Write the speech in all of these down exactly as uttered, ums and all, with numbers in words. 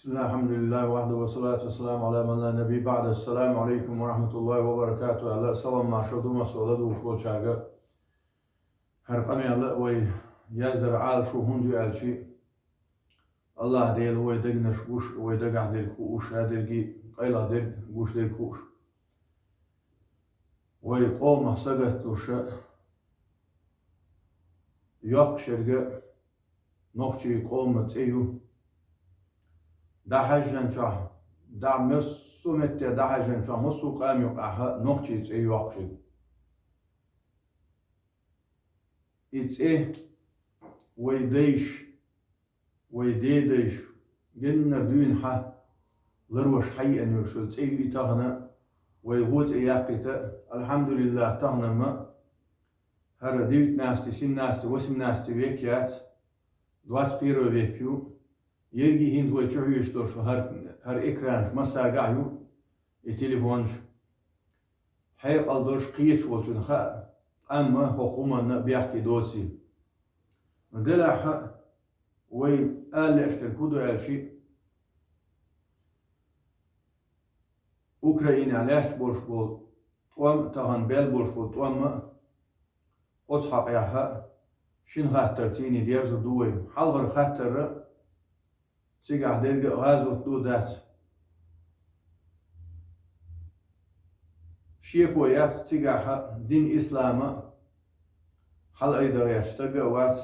بسم الله، الحمد لله وحده، والصلاة والسلام على من لا نبي بعده. السلام عليكم ورحمة الله وبركاته. Алла салам маршал ду массо ладувгӀаш волчаьрга. ХӀара къамел а вай яздар Ӏалашо хӀунда ю аьлча, Аллахь Дела вай дегнаш гуш, вай дагахь дерг хууш, шадерги къайлагӀа дерг гуш дерг хууш. Вай къомах сагатдалуш йоккха шерга нохчий къома цӀе ю. ДӀахьаьжжинчохь, дӀа массо метте дӀахьаьжжинчохь, массо къам юкъахь нохчий цӀе йоккха шерга. И цӀе вай дайш, вай дедайш, геннара дуьйна хьа ларвеш хьаеана йолуш йолу цӀе ю и тахана, вай гӀо цӀе яккхийта, алхьамдулиллахь, тахана ма хӀара девятнадцатый, семнадцатый, восемнадцатый век яц, двадцать первый век ю. Ерриг а хӀинца вай чу хьоьжуш долуш хӀара, хӀара экранаш массаргахь ю, и телефонаш. Хьекъал долуш кхеташ волчунна хаьа, къам а хӀокху хӀуманна бехке доций. Делахь а вай ала лаьаш дерг хӀун ду аьлча, Украинехь лаьтташ болуш болу тӀом а, тахана бел болуш болу тӀом а, оцу хьокъехь а шина хаттар цӀийне дерзор ду вай. Хьалхара хаттар а, цигахь дерг а гӀазот ду, дац. Шеко яц цигахь а, дин ислама хьалаайда гӀерташ стаг а вац,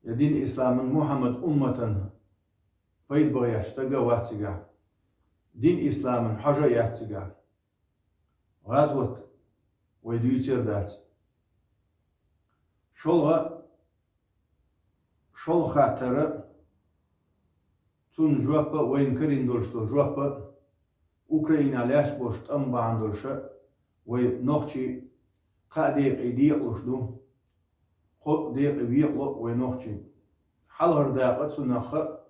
я дин исламан, Мухьаммад умматан пайда бан гӀерташ стаг а вац цигахь. Дин исламан хьожа а яц цигахь. ГӀазот вай дуьйцур дац. ШолгӀа, шолгӀа хаттар а, цунна жоп а, вайна карийна долуш долу жоп а, Украинехь лаьтташ болуш тӀом бахьана долуш а, вай нохчий кхаа декъе декъалуш ду, кхо декъе векъало а вай нохчий. Хьалхара дакъа цунах а,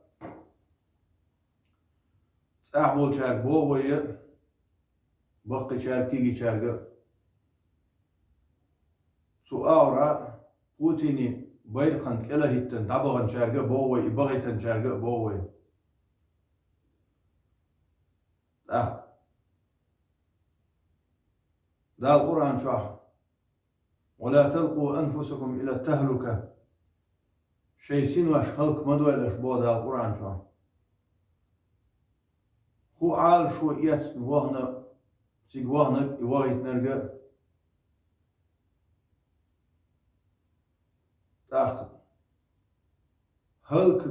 цӀахь болчаьрга боху вай, баккхийчаьрга, кегийчаьрга а. Цу агӀора Путинан байракхна кӀел а хӀиттина дӀабаханчаьрга а боху вай, и бахийтинчаьрга а боху вай. ТӀаккха Дала Къуръан чохь: «Ва ла талкъу анфусакум иля тахлука». Шайн синош хӀаллак ма дойлаш, боху Дала Къуръан чохь. ХӀун Ӏалашо эцна вахана, цига ваханарг а, и вахийтинарг а. ТӀаккха хӀаллак,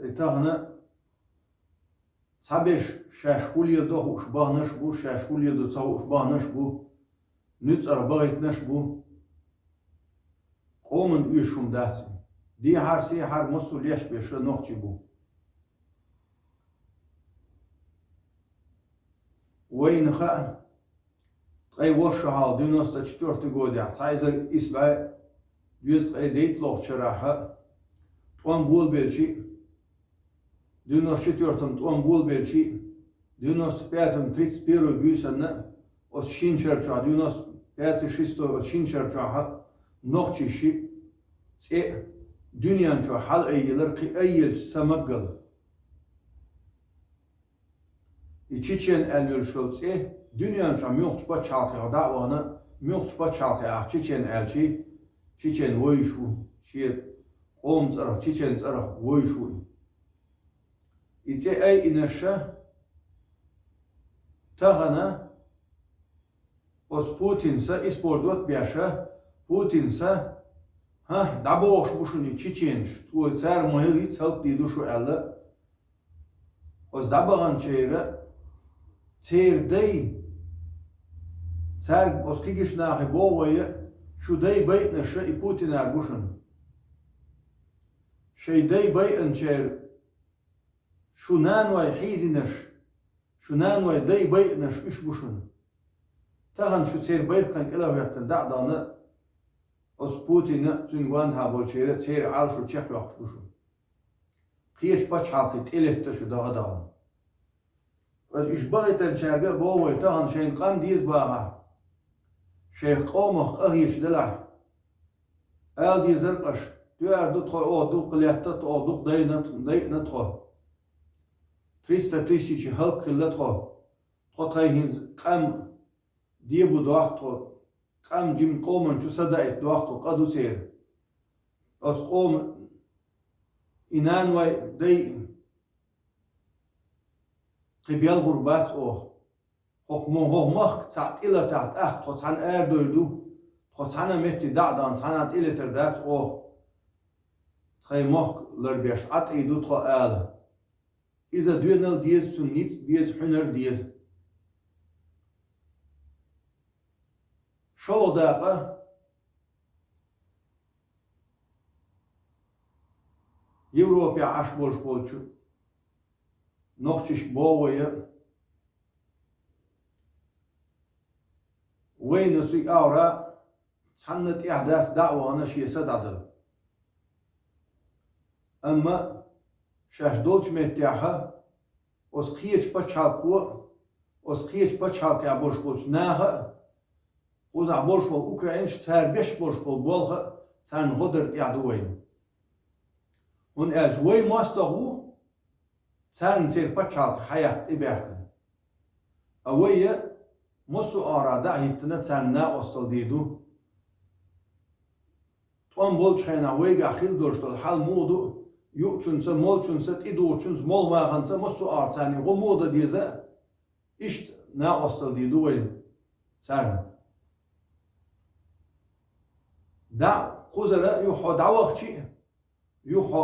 и тахана цхьаберш шаьш хӀун леладо хууш баханарш а бу, шаьш хӀун леладо ца хууш баханарш а бу, нуьцкъах бахийтинарш а бу. Къоман оьшуш хӀума дац. Дехьара-сехьара массо а леш берш нохчий бу. Вайна хаьа, ткъе ворхӀ шо хьалха, девяносто четвёртый годехь, цхьа эзар исс бӀе дезткъе дейтталгӀачу шарахь а тӀом болабелчи а, девяносто четвёртом тӀом болабелчи а, девяносто пятом, тридцать первый буьйсанна а, оцу шина шар чохь, девяносто пятый, шестой, оцу шина шар чохь а нохчий шиъ цӀе а дуьнен чохь хьалаайъелира кхин айъелча самаггал. И чечен аьлла йолуш йолу цӀе дуьнен чохь муьлххачу пачхьалкхех дӀа а вахана, муьлххачу пачхьалкхехь чечен аьлчи, чечен вовзаш ву, шен къоман цӀарах, чечен цӀарах вовзаш ву и. И цӀе айъинарш а тахана оцу Путинца использовать беш а, Путинца, хӀа, дӀабохуш бу шуна и чеченаш, цо цара ма хӀилла хӀаллакдийр ду шу аьлла, оцу дӀабаханчеран церан дай, цаьрга оцу кегийчу нахе боху вай, шу дай байинарш а и Путинера бу шуна. Шайн дай байинчеран шу наной хьийзинарш, шу наной дай байинарш уьш бу шуна. Тахана шу церан байракхна кӀелахӀоьттина дӀа а дахана, оцу Путина а, цуьнан гондахьа болчеран а церан Ӏалашо чекхйоккхуш ду шу. Кхечу пачхьалкхе тӀелетта шу даха а дахана. Ткъа уьш бахийтинчаьрга а боху вай, тахана шайна къам деза бахахь, шайн къомах къахеташ делахь, ала дезара аша: тоьар ду тхо, оха дукха летта тхо, оха дукха дайна, дайна тхо. Триста тысяч хӀаллакьхилла тхо. Тхо тхай хӀинца къам дебу доху тхо, къам жима къоман чу садаийта доху тхо, къа ду церан. Оцу къоман и наной, дай кхин белхур бац оха. ХӀокху мо-, хӀокху махка цхьаъ тӀелатахь, тӀаккха тхо цхьаьна арадойр ду, тхо цхьаьна метте дӀа а дахана, цхьаьна тӀелетар дац оха. Тхайн мохк ларбеш Ӏа тӀе ду тхо ала. Иза доьналла деза, цунна ницкъ беза, хьуьнар деза. ШолгӀа дакъа Европехь Ӏаш болуш болчу нохчашка боху вай: вайна цу агӀора цхьанна тӀехь дац дӀа а вахана шен са дӀадала. Амма шаьш долчу меттехь оцу кхечу пачхьалкхо, оцу кхечу пачхьалкхехь болуш болчу наха а, кхузахь болуш болу украинаш, цара беш болуш болу болх а царна гӀо дар тӀехь ду вайна. ХӀунда аьлча вай мостагӀа ву, царна церан пачхьалкх хьаяккха тӀебаьхкина. А вай а массо а агӀора дӀа а хӀиттина, царна накъосталла дийр ду. ТӀом болчу хенахь вайгахь хила долуш долу хьал муха ду, юучунца, молчунца, тӀедухучунца, молмаханца, массо а агӀора царна гӀо муха дан деза, иштта накъосталла дийр ду вай царна. ДӀа кхузара юха хьо дӀавахчи а, юха хьо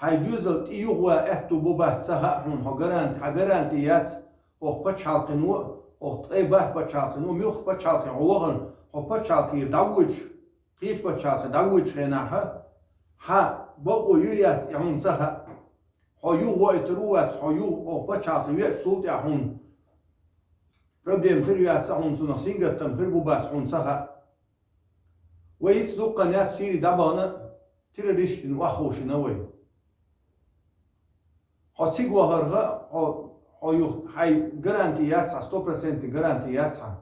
хьайн доьзал тӀе юхаван аьтту бу бац ца хаьа хьуна, хьо гаранти, хьан гаранти яц, хӀокху пачхьалкхино, хӀокху ткъе бархӀ пачхьалкхино, муьлхха пачхьалкхе хьо вахана, хьо пачхьалкхера дӀавоьдуш, кхечу пачхьалкхе дӀавоьдучу хенахь, хьан бакъо ю яц и хьуна ца хаьа. Хьо юхавойтур ву вац, хьо юха хӀокху пачхьалкхе веача, цул тӀаьхьа хьуна проблема хир ю яц хьуна, цунах сингаттам хир бу бац хьуна ца хаьа. Вай хӀинца дуккха а яц Сири дӀабахана террористашна охьаховшина вай. Хьо цига вахарх а, хьо, хьо юха хьайн гаранти яц хьан, сто процентный гаранти яц хьан.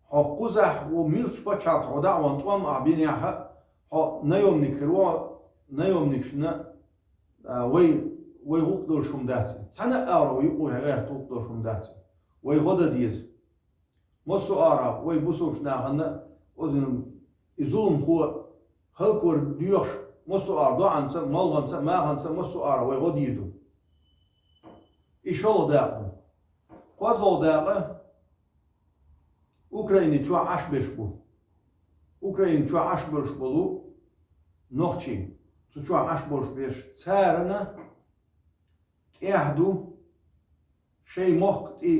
Хьо кхузахь ву муьлххачу пачхьалкхе хьо дӀа а вахана, тӀом а бинехь, хьо наемник хир ву, наемникашна, а, вай, вай гӀуллакх долуш хӀума дац. Цхьана а агӀора вай юкъа гӀерта гӀуллакх долуш хӀума дац. Вай гӀо дан деза. Массо а агӀора вай бусулбачу нахана, оцу и зуламхо хӀаллаквар доьхуш, массо а агӀора доӀанца, молханца, маханца, массо а агӀора вай гӀо дийр ду. И шолгӀа дакъа ду. КхозлагӀа дакъа Украина чохь Ӏаш берш бу. Украина чохь Ӏаш болуш болу нохчий, цу чохь Ӏаш болуш берш, царна тӀехь ду шайн мохк тӀе,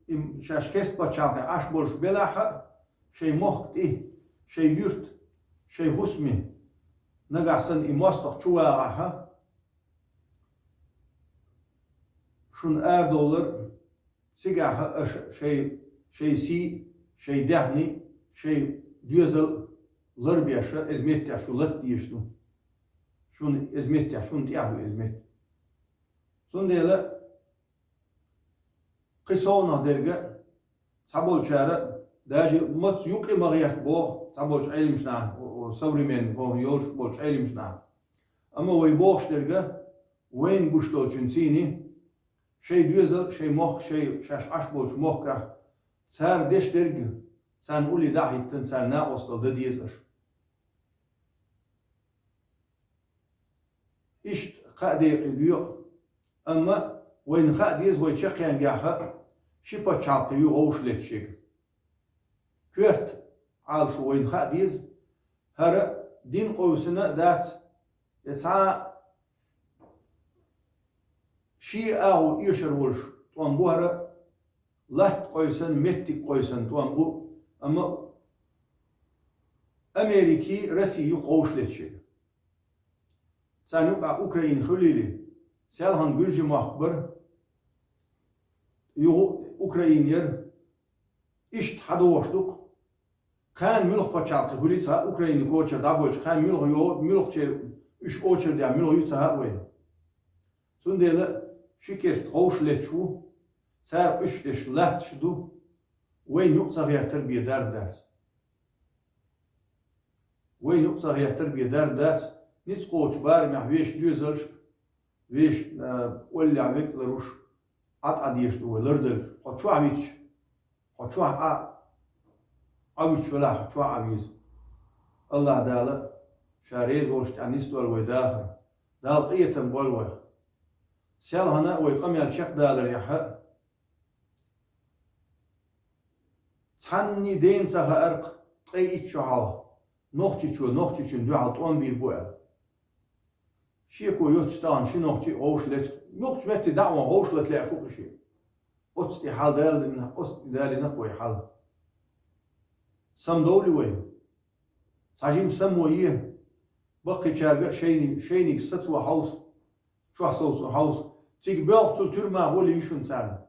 и шаьш керста пачхьалкхе Ӏаш болуш белахь а, шайн мохк тӀе, шайн юрт, шайн хӀусаме, нагахь санна и мостагӀ чу вагӀахь а, шуна арадовлар, цигахь аша шайн, шайн сий, шайн даьхни, шайн доьзал ларбеш, иза меттехь шу латта дезаш ду. Шуна иза меттехь, шуна тӀехь ду иза метта. Цундела кхин совнах дерг а, цхьаболчара, даже маца юкъе ма гӀерта боху цхьаболчу Ӏеламнаха, современный боху йолуш болчу Ӏеламнаха. Амма вай бохуш дерг а, вайна гуш долчуьнций, шайн доьзал, шайн мохк, шайн, шаьш Ӏаш болчу мохкахь, цара деш дерг, царна улле дӀа а хӀиттина, царна накъосталла дан деза аша. Иштта кхаа декъе доькъу, амма вайна хаа деза вай чаккхенгехь а ши пачхьалкх ю вовшах леташ ерг. Коьрта Ӏалашо вайна хаа деза, хӀара дин къовсина а дац, я цхьа а шен агӀо эшар волуш тӀом бу хӀара, латта къовсина, меттиг къовсина тӀом бу, амма Америки, Росси ю вовшах леташ ерг. Царна юкъахь Украина хуьлийла, селхана гуьржийн мохк бара, юха Украина яра, иштта хьадогӀуш ду-кх. Кхана муьлха пачхьалкх хуьлий ца хаьа, Украина кочара дӀабоьлча, кхана муьлха йо-, муьлхачеран уьш очередехь муьлха ю ца хаьа вайна. Цундела ши керста вовшах леташ ву, цара къуьйсуш дерш латташ ду, вайна юкъа ца гӀертар бен дарба дац. Вайна юкъа ца гӀертар бен дарба дац, ницкъ кхочу барамехь вешан доьзалшка, вешан, а, оллехь векӀ ларуш, Ӏа тӀа дезаш ду вай ларделча, хьо чохь витча, хьо чохь Ӏа, Ӏа вуьтуш велахь, хьо чохь Ӏа веза. АллахӀ Дала Ша реза волчу тӀехь нисдойла вай дахар. Дала къинхетам бойла вайх. Селхана а вай къамел чекхдаларехь а, цхьанний дена ца хаьара-кх ткъе итт шо хьалха, нохчичо нохчичун дуьхьал тӀом бийр бу аьлла. Шеко йоццуш тахана ши нохчи а вовшах лечкъа, муьлххачу метте дӀа а ван вовшах лата лаьа шу-кх шен. Оццу тӀе хьал далийна, оццу тӀе далийнарг вай хьал. Самадовлий вай? Цхьа жима само е, баккхийчаьрга а шайни-, шайниг сацо хьовса, чохь совцо хьовса. Цига боьлхучул туьрма гӀо лийр ю шуна царна.